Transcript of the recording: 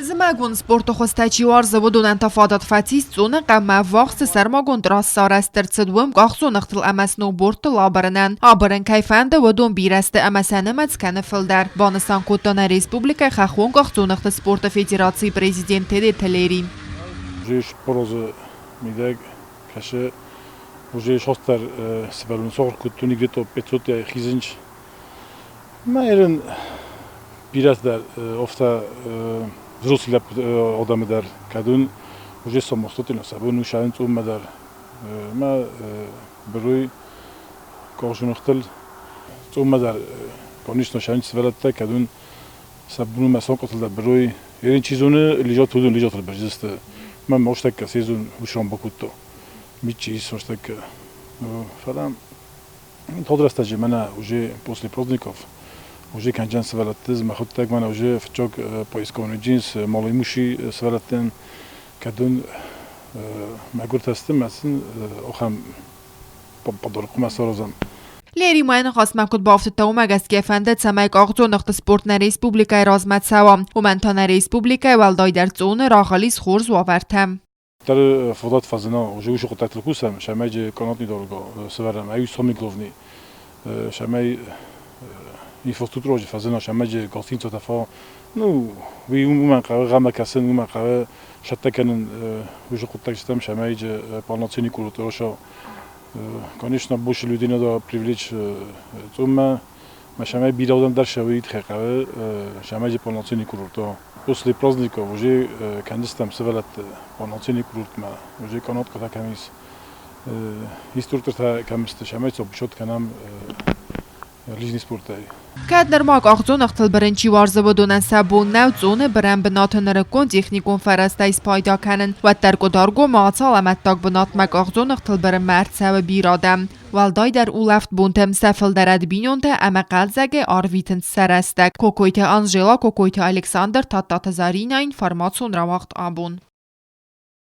Зымӕгон спорты хуызтӕ чи уарзы, уыдонӕн та фадат фӕцис Цъоны хъӕумӕ ӕввахс цы сӕрмагонд трасса арӕзт ӕрцыд, уым къахдзоныгътыл ӕмӕ сноубордтыл абырынӕн. Абырын кӕй фӕнды, уыдон бирӕ сты ӕмӕ сӕ нымӕц кӕны фылдӕр, банысан кодта нӕ республикӕйы хӕххон къахдзоныгъты спорты федерацийы президент Тедеты Лери. Уже спорозы мидӕг кӕсы, уже состар сывӕллон сохр кодтой где-то 500 хизынч. Мӕ ерын бирӕтӕ дӕр офта взрослый адӕмы дӕр кӕдун уже самостоятельно сӕ бон у шайын цъуммӕ дӕр. Мӕ быруй къохжыныхтыл цъуммӕ дӕр, конечно, шайын сывӕллӕттӕ кӕдун сӕ бунмӕ сонкъотыл дӕр быруй. Ерын чи зоны, лежат уыдон лежатыл бӕззысты. Мӕ мостӕккӕ сезон уышран бакодта. Митчи ис мостӕккӕ. Фӕлӕ Тот рӕстӕджы мӕнӕ уже после праздников уже кӕнджӕн сывӕллӕтты мӕхуыдтӕг мӕнӕ уже фыццаг поисковый джинс малый муши сывӕллӕттӕн кӕдон мӕгуыртӕ сты мӕ сын ахӕм подаркъмӕ саразӕм. Лери ма ныхасмӕ куыд бафтыдта, уымӕ гӕсгӕ фӕнды, цӕмӕй къахдзоныгъты спорт нӕ республикӕйы размӕ цӕуа. Уымӕн та нӕ республикӕйы уӕлдайдӕр Цъоны рагъыл ис хорз уавӕртӕ. Дӕр фадат фӕзына, уже уыцы хъуыддӕгтыл кусӕм, сӕмӕй канатный дорого сӕвӕрӕм, ай самый главный, сӕмӕй инфраструктура фӕзына, сӕмӕй гостиницӕтӕ фа, ну, уый уымӕн хъӕуы гъӕмӕ кӕсын, уымӕн хъӕуы сӕттӕ кӕнын уыцы хъуыддӕгтӕм, сӕмӕй полноценный курорт роса. Конечно, больше людей надо привлечь цъуммӕ, Машамӕ бирӕ дӕр сӕ уый тыххӕй хъӕуы, сӕмӕ полноценный курорт. После праздников уже кӕндзыстӕм сывӕллӕтты полноценный курортмӕ, уже канаткӕтӕ кӕм ис, инструктортӕ кӕм сты, сӕмӕй сӕ обучать кӕнӕм лыжный спортӕй. Кӕд нырма къахдзоныгътыл бырын чи уарзы, уыдонӕн сӕ бон нӕу Цъоны бырӕн бынаты нырыккон техникон фӕрӕзтӕй спайда кӕнын, уӕддӕр Къуыдаргомы ацы алӕмӕттаг бынатмӕ къахдзоныгътыл бырынмӕ ӕрцӕуы бирӕ адӕм. Уӕлдайдӕр улӕфт бонтӕм сӕ фылдӕр ӕд бинонтӕ ӕмӕ хъӕлдзӕгӕй арвитынц сӕ рӕстӕг. Кокойты Анжела, Кокойты Александр, Тадтаты Заринӕ, информацион рауагъд абон.